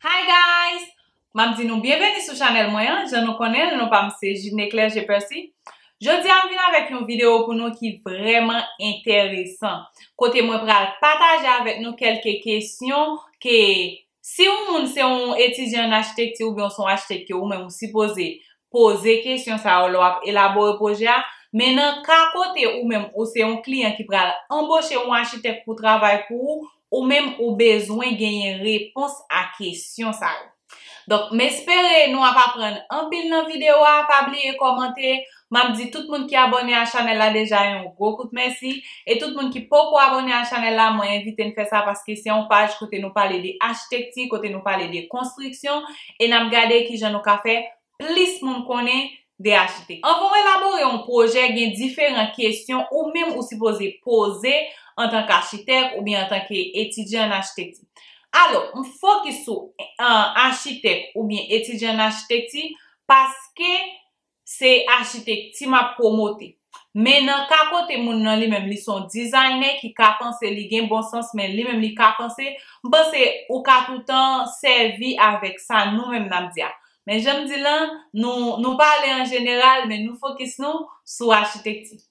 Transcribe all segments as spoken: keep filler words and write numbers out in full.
Hi guys! M ap di nou byenveni sou chanèl mwen an. Jan nou konnen l, non pa m se Jidneclaire G Percy. Jodi a m vin avèk yon videyo pou nou ki vrèman enteresan. Kote mwen pral pataje avèk nou kèlke kesyon ke si yon moun se yon etidyan an achitekti oubyen w se yon achitek ke ou menm ou sipoze poze kesyon sa yo lè w ap elabore pwojè a, men nan ka kote ou menm ou se yon kliyan ki pral anboche yon achitek pou travay pou ou, ou menm ou bezwen genyen repons a kesyon sa yo. Donk, m espere nou ap aprann anpil nan videyo a. Pa bliye kòmante. M ap di tout moun ki abòne a chanèl la deja yon gwo kout mèsi. E tout moun ki poko abòne a chanèl la, mwen envite n fè sa paske se yon paj kote nou pale de achitekti, kote nou pale de konstriksyon, e n ap gade kijan nou ka fè plis moun konnen de achitekti. Anvan w elabore yon pwojè, gen diferan kesyon ou menm ou sipoze poze antanke achitèk oubyen antanke etidyan an achitekti. Alò, m fokis sou, an, achitèk oubyen etidyan an achitekti paske se achitekti m ap pwomote. Men nan ka kote moun nan li menm li se yon dizayne ki ka panse, li gen bon sans, men li menm li ka panse, m panse ou ka toutan sèvi avèk sa nou menm n ap di a. Men jan m di lan, nou, nou pale an jeneral, men nou fokis nou sou achitekti.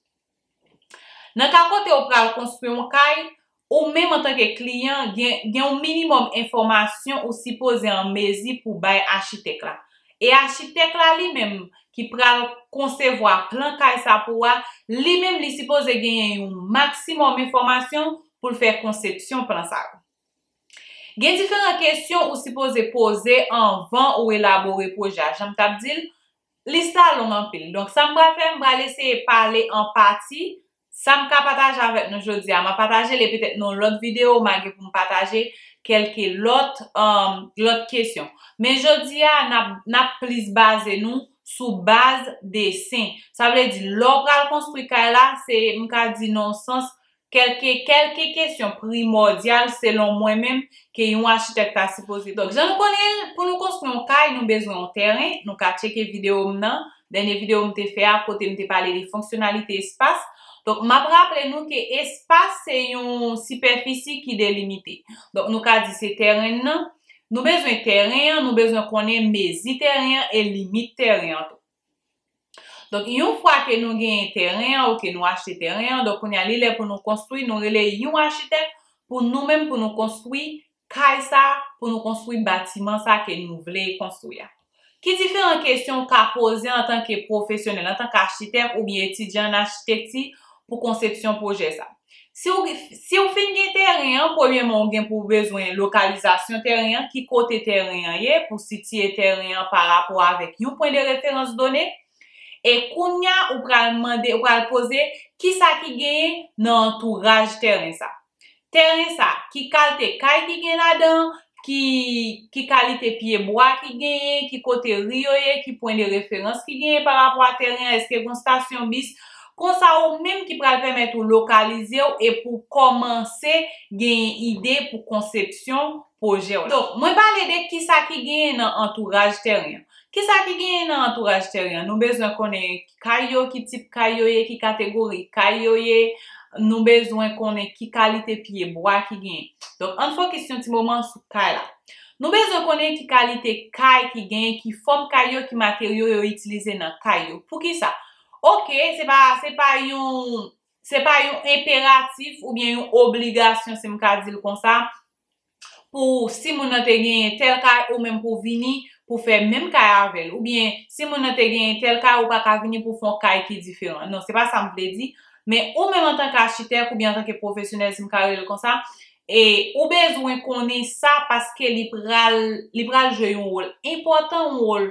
Nan ka kote ou pral konstwi yon kay, ou menm antanke kliyan, gen, gen yon minimòm enfòmasyon ou sipoze an mezi pou bay achitèk la. E achitèk la li menm ki pral konsevwa plan kay sa pou ou a, li menm li sipoze genyen yon maksimòm enfòmasyon pou l fè konsepsyon plan sa yo. Gen diferan kesyon ou sipoze poze anvan ou elabore pwojè a. Jan m t ap di l, lis la long anpil. Donk, sa m pral fè, m pral eseye pale an pati. Sa m ka pataje avèk nou jodi a, m a pataje l e petèt nan yon lòt videyo, m a gen pou m pataje kèlke lòt, um, lòt kesyon. Men jodi a, n ap, n ap plis baze nou sou baz desen. Sa vle di, lè w pral konstwi kay la, se, m ka di nan yon sans, kèlke, kèlke kesyon primòdyal selon mwen menm ke yon achitèk ta sipoze. Donk, jan nou konnen l, pou nou konstwi yon kay, nou bezwen yon tèren. Nou ka tcheke videyo m nan, dènye videyo m te fè a, kote m te pale de fonksyonalite espas. Donk, m ap raple nou ke espas se yon sipèfisi ki delimite. Donk, nou ka di se tèren nan. Nou bezwen tèren an, nou bezwen konnen mezi tèren an e limit tèren an tou. Donk, yon fwa ke nou genyen tèren an, oke, nou achte tèren an, donk, kounye a, li lè pou nou konstwi, nou rele yon achitèk pou nou menm, pou nou konstwi kay sa, pou nou konstwi batiman sa ke nou vle konstwi a. Ki diferan kesyon ou ka poze antanke pwofesyonèl, antanke achitèk oubyen etidyan an achitekti pou konsepsyon pwojè sa? Si w, si w fin gen tèren an, premyèman, ou gen pou w bezwen lokalizasyon tèren an, ki kote tèren an ye, pou sitiye tèren an parapò avèk yon pwen de referans done. E kounye a, ou pral mande, ou pral poze, kisa ki genyen nan antouraj tèren sa? Tèren sa, ki kalte kay ki gen ladan, ki, ki kalite pye bwa ki genyen, ki kote ri yo ye, ki pwen de referans ki genyen parapò a tèren an, èske gen stasyon bis? Konsa, ou menm ki pral pèmèt ou lokalize w e pou kòmanse genyen ide pou konsepsyon pwojè w la. Donk, mwen pale de kisa ki genyen nan antouraj tèren an. Kisa ki genyen nan antouraj tèren an? Nou bezwen konnen kay yo, ki tip kay yo ye, ki kategori kay yo ye. Nou bezwen konnen ki kalite pye bwa ki genyen. Donk, ann fokis yon ti moman sou kay la. Nou bezwen konnen ki kalite kay ki genyen, ki fòm kay yo, ki materyo yo itilize nan kay yo. Poukisa? Oke, se pa, se pa yon, se pa yon enperatif oubyen yon obligasyon, si m ka di l konsa, pou si moun nan te genyen tèl kay, ou menm pou w vini pou fè menm kay avè l. Oubyen, si moun nan te genyen tèl kay, ou pa ka vini pou fè yon kay ki diferan. Non, se pa sa m vle di. Men ou menm antanke achitèk oubyen antanke pwofesyonèl, si m ka rele l konsa, e ou bezwen konnen sa paske li pral, li pral jwe yon wòl enpòtan, yon wòl,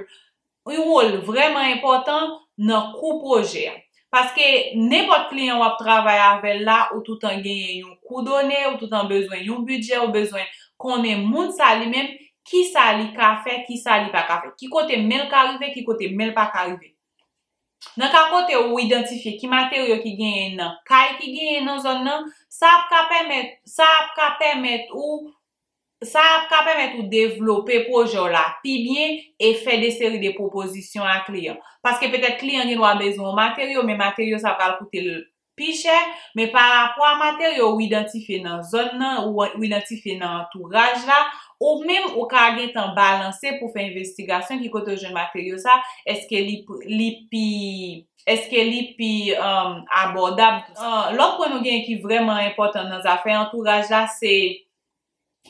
yon wòl vrèman enpòtan nan kou pwojè a. Paske nenpòt kliyan w ap travay avè l la, ou toutan genyen yon kou done, ou toutan bezwen yon bidjè, ou bezwen konnen moun sa li menm, kisa li ka fè, kisa li pa ka fè. Ki kote men l ka rive, ki kote men l pa ka rive. Nan ka kote ou idantifye ki materyo ki genyen nan kay ki genyen nan zòn nan, sa ap ka pèmèt, sa ap ka pèmèt ou, sa ap ka pèmèt ou devlope pwojè w la pi byen e fè de seri de pwopozisyon a kliyan. Paske petèt kliyan gen dwa bezwen yon materyo, men materyo sa pral koute l pi chè, men pa rapò a materyo ou idantifye nan zòn nan, ou, ou idantifye nan antouraj la, ou menm ou ka gentan balanse pou fè envestigasyon ki kote w jwenn materyo sa, èske li, li pi, èske li pi um, abòdab. Uh, lòt pwen nou gen ki vrèman enpòtan nan zafè antouraj la, se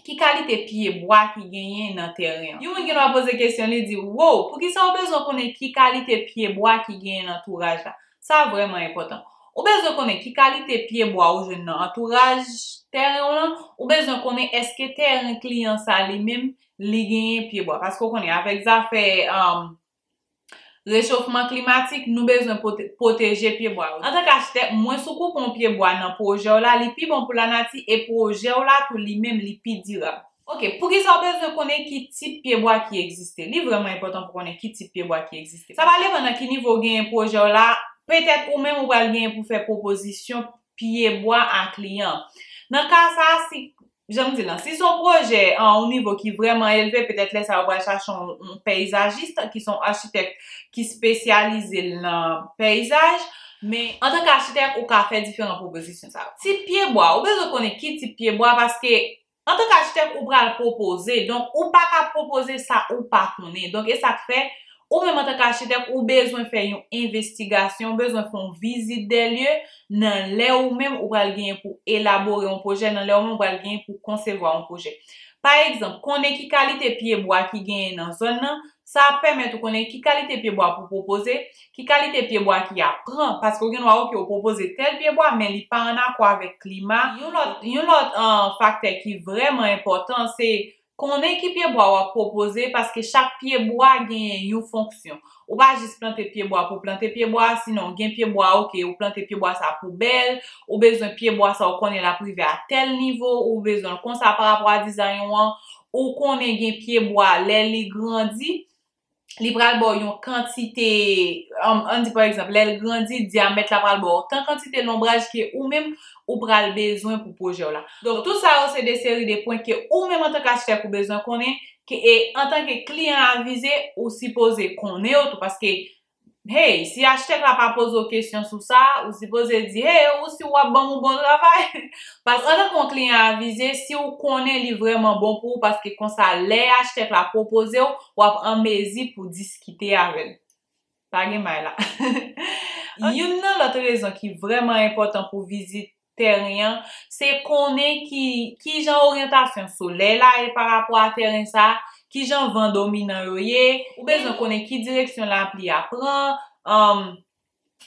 ki kalite pyebwa ki genyen nan teren an. Yon moun gen dwa poze kesyon, li di, wow, poukisa w bezwen konnen ki kalite pyebwa ki genyen nan antouraj la? Sa vrèman enpòtan. Ou bezwen konnen ki kalite pyebwa ou jwenn nan antouraj teren w lan, ou bezwen konnen èske teren kliyan sa li menm, li genyen pyebwa. Paske w konnen, avèk zafè um, rechofman klimatik, nou bezwen pwote- pwoteje pyebwa yo. Antanke achitèk, mwens ou koupe yon pyebwa nan pwojè w la, li pi bon pou lanati e pwojè w la tou li menm li pi dirab. Ok, poukisa w bezwen konnen ki tip pyebwa ki egziste? Li vrèman enpòtan pou konnen ki tip pyebwa ki egziste. Sa va depann nan ki nivo w genyen pwojè w la. Petèt ou menm ou pral genyen pou fè pwopozisyon pyebwa a kliyan. Nan ka sa a, si, jan m di l lan, si se yon pwojè a yon nivo ki vrèman elve, petèt lè sa a ou pral chache yon, yon peyizajis ki se yon achitèk ki espesyalize l nan peyizaj. Men antanke achitèk, ou ka fè diferan pwopozisyon sa yo. Tip pyebwa, ou bezwen konnen ki tip pyebwa, paske antanke achitèk, ou pral pwopoze. Donk, ou pa ka pwopoze sa ou pa konnen. Donk, e sa k fè, ou menm antanke achitèk, ou bezwen fè yon envestigasyon, ou bezwen fè yon vizit dè lye nan lè ou menm ou pral genyen pou elabore yon pwojè, nan lè ou menm ou pral genyen pou konsevwa yon pwojè. Pa egzanp, konnen ki kalite pyebwa ki genyen nan zòn nan, sa ap pèmèt ou konnen ki kalite pyebwa pou pwopoze, ki kalite pyebwa ki ap pran, paske w gen dwa, oke, ou pwopoze tèl pyebwa, men li pa ann akò avèk klima. Yon lòt, yon lòt uh, faktè ki vrèman enpòtan, se konnen ki pyebwa w ap pwopoze, paske chak pyebwa genyen yon fonksyon. Ou pa jis plante pyebwa pou plante pyebwa, sinon gen pyebwa, oke, ou plante pyebwa sa pou bèl, ou bezwen pyebwa sa ou konnen l ap rive a tèl nivo, ou bezwen l konsa pa rapò a dizayn ou an, ou konnen gen pyebwa lè li grandi, li pral ba w yon kantite, um, ann di pa egzanp, lè l grandi, dyamèt la pral ba w tan kantite lonbraj ke ou menm ou pral bezwen pou pwojè w la. Donk, tout sa yo se de seri de pwen ke ou menm antanke achitèk ou bezwen konnen, ke, e antanke kliyan avize, ou sipoze konnen yo tou, paske, hey, si achitèk la pa poze w kesyon sou sa, ou sipoze di, hey, ou si w ap ban m yon bon travay. Paske antanke yon kliyan avize, si w konnen li vrèman bon pou ou, paske konsa lè achitèk la pwopoze w, w ap an mezi pou diskite avè l. Pa gen may la. Youn nan lòt rezon ki vrèman enpòtan pou vizit teren an, se konnen ki, ki jan oryantasyon solèy la ye pa rapò a teren sa, ki jan van dominan yo ye, ou bezwen konnen ki direksyon lapli a pran, um,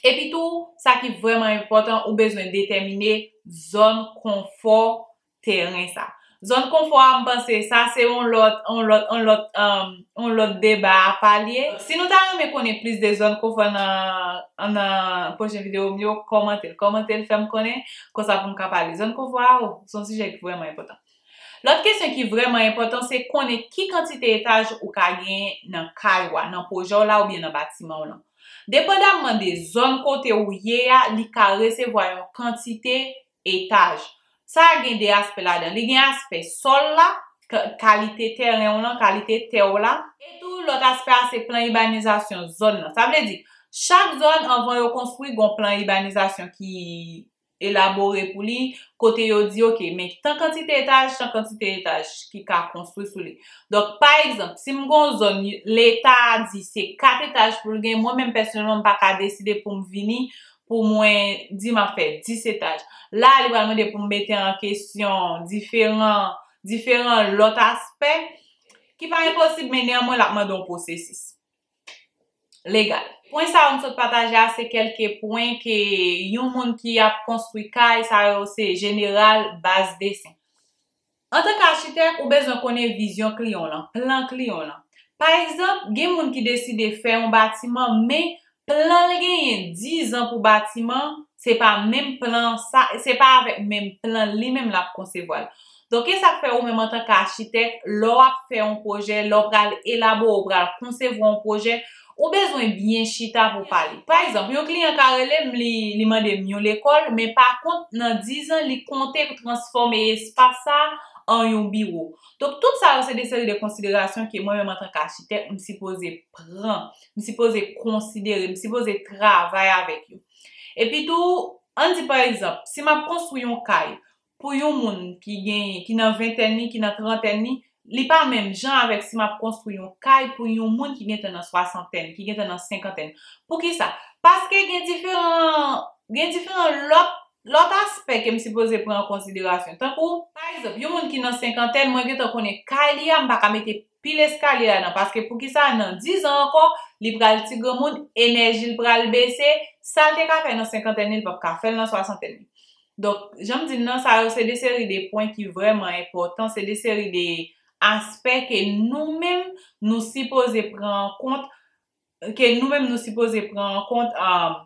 epi tou, sa ki vrèman enpòtan, ou bezwen detèmine zòn konfò teren sa. Zòn konfò a, m panse, sa se yon lòt, yon lòt, yon lòt, um, yon lòt deba apa l ye. Si nou ta renmen konnen plis de zòn konfò nan, nan pwochen videyo m yo, kòmante l. Kòmante l, fè m konnen, konsa pou m ka pale. Zòn konfò a, o, se yon sijè ki vrèman enpòtan. Lòt kesyon ki vrèman enpòtan, se konnen ki kantite etaj ou ka genyen nan kay ou a, nan pwojè w la oubyen nan batiman w lan. Depandamman de zòn kote ou ye a, li ka resevwa yon kantite etaj. Sa gen de aspè ladan. Li gen aspè sòl la, ka-, kalite teren w lan, kalite tè w la. E tou, lòt aspè a, se plan ibanizasyon zòn nan. Sa vle di, chak zòn, anvan yo konstwi, gon plan ibanizasyon ki elabore pou li, kote yo di, oke, men tan kantite etaj, tan kantite etaj ki ka konstwi sou li. Donk, pa egzanp, si m gon zòn, Leta di se kat etaj pou l gen, mwen menm pèsonèlman, m pa ka deside pou m vini, pou mwen di m ap fè dis etaj. La, li pral mande pou m mete an kesyon diferan, diferan lòt aspè, ki pa enposib, men nèyanmwen, l ap mande yon pwosesis legal. Pwen sa yo m sot pataje a, se kèlke pwen ke yon moun ki ap konstwi kay, sa yo se jeneral baz desen. Antanke achitèk, ou bezwen konnen vizyon kliyan w lan, plan kliyan w lan. Pa egzanp, gen moun ki deside fè yon batiman, men plan l genyen diz an pou batiman, se pa menm plan sa, se pa avèk menm plan li menm l ap konsevwa l. Donk, e sa k fè ou menm antanke achitèk, lè w ap fè yon pwojè, lè w pral elabore, w pral konsevwa yon pwojè, ou bezwen byen chita pou pale. Pa egzanp, yon kliyan ka rele m, li, li mande m yon lekòl, men pa kont, nan diz an, li konte transfòme espas sa an yon biwo. Donk, tout sa yo se de seri de konsiderasyon ke mwen menm antanke achitèk, m sipoze pran, m sipoze konsidere, m sipoze travay avèk yo. Epi tou, Ann di pa egzanp, si m ap konstwi yon kay pou yon moun ki gen, ki nan ventèn li, ki nan trantèn li, li pa menm jan avèk si m ap konstwi yon kay pou yon moun ki gentan nan swasantèn, ki gentan nan senkantèn. Poukisa? Paske gen diferan, gen diferan lòt, lòt aspè ke m sipoze pran an konsiderasyon. Tankou, pa egzanp, yon moun ki nan senkantèn, mwen gentan konnen kay li a, m pa ka mete pil eskalye ladan. Paske poukisa nan diz an ankò, li pral ti granmoun, enèji l pral bese, sa l te ka fè nan senkantèn li, li p ap ka fè l nan swasantèn li. Donk, jan m di n nan, sa yo se de seri de pwen ki vrèman enpòtan, se de seri de aspè ke nou menm, nou sipoze pran an kont, ke nou menm nou sipoze pran an kont, um,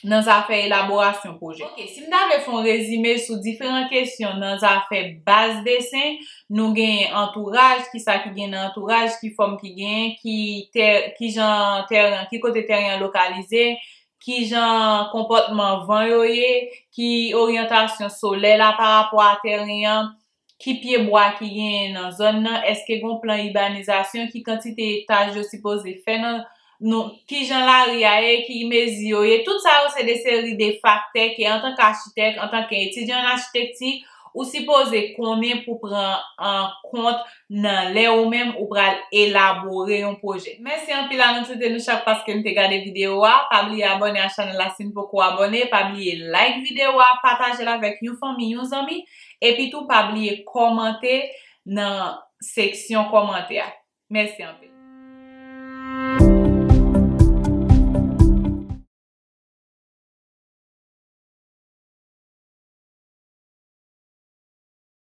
nan zafè elaborasyon pwojè. Ok, si m ta vle fè yon rezime sou diferan kesyon nan zafè baz desen, nou genyen antouraj, kisa ki gen nan antouraj, ki fòm ki genyen, ki tè, ki jan tèren, ki kote tèren an lokalize, ki jan konpòtman van yo ye, ki oryantasyon solèy la pa rapò a tèren an, ki pyebwa ki genyen nan zòn nan, èske gen yon plan ibanizasyon, ki kantite etaj yo sipoze fè nan, nou, ki jan lari a ye, ki mezi yo ye, tout sa yo se de seri de faktè ke antanke achitèk, antanke etidyan an achitekti, ou sipoze konnen pou pran an kont nan lè ou menm ou pral elabore yon pwojè. Mèsi anpil a nou tout e nou chak paske n te gade videyo a. Pa bliye abòne a chanèl la si n poko abòne. Pa bliye like videyo a, pataje l avèk yon fanmi, yon zanmi. Epi tou, pa bliye kòmante nan seksyon kòmantè a. Mèsi anpil.